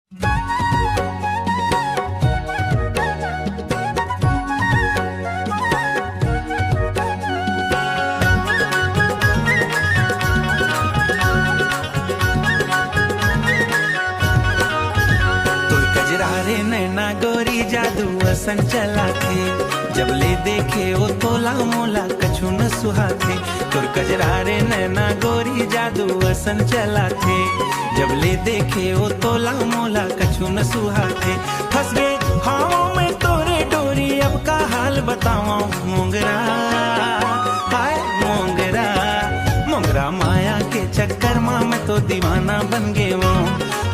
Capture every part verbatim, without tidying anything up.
तोर कजरा रे नैना गोरी जादू असन चलाथे, जब ले देखे ओ तोला मोला कछु न सुहाथे। तोर कजरा रे नैना गोरी जादू असन चलाथे, जब ले देखे ओ तोला मोला कछु न सुहाथे। फंस गे हावों मैं तोरे डोरी, अब का हाल बतावं मोंगरा, हाय मोंगरा। मोंगरा माया के चक्कर मा मैं तो दीवाना बन गेवं,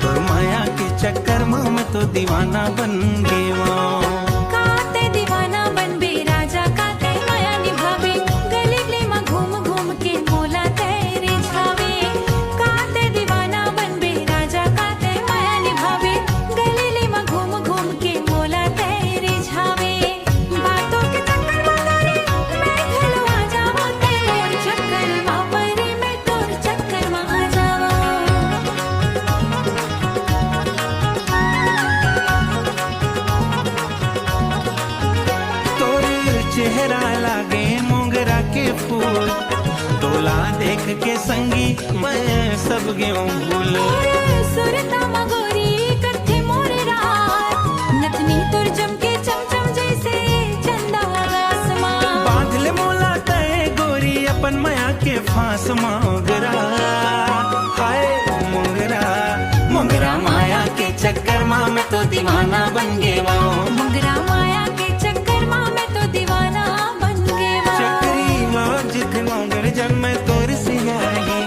तोर माया के चक्कर मा मैं तो दीवाना बन गेवं। काते दीवाना बनबे राजा, काते माया निभाबे, गली गली मा घूम घूम के मोला तैं रिझावे। काते दीवाना बनबे राजा, काते माया निभावे, गली गली मा घूम घूम के मोला तैं रिझावे। बातों के चक्कर मा तोरे मैं घलो आ जावं, तैं मोर चक्कर मा परी, मैं तोर चक्कर मा आ जावं। तोर चेहरा लागे मोंगरा के फूल, तोला देख के संगी मैं सब गेवं भूल। तोर सुरता मा गोरी करथे मोर रात, नथनी तोर चमके चमचम जैसे चंदा आसमां। बांध ले मोला तैं गोरी अपन माया के फांस मा मोंगरा, हाय मोंगरा। मोंगरा माया के चक्कर मा मैं तो दीवाना बन गेवं। मोंगरा माया के चक्कर मा मैं तो दीवाना बन गेवं। चकरी मा जित मोंगर जन मैं तोर सियाही,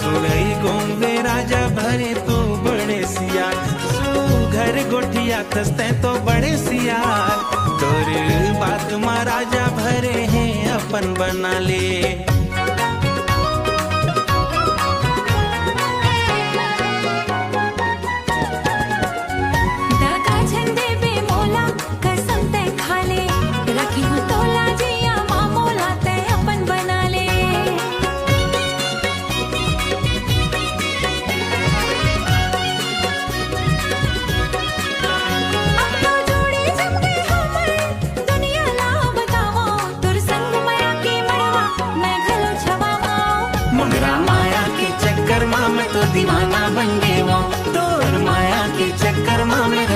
सुरई गोंद राजा भरे तू बड़े सियार। सुघर गोठियाथस तैं तो बड़े सियार, तोर बात मा राजा भरे हे अपन बना ले। दगा झन देबे मोला, कसम तैं खा ले, रखिहूं तोला जिया मा मोला तैं अपन बना ले। अब तो जोड़ी जम गे हमर, दुनिया ला बतावं, तोर संग माया के मड़वा मैं घलो छवावं। मोंगरा माया के चक्कर मा मैं तो दीवाना बन गेवं, तोर माया के चक्कर मा मैं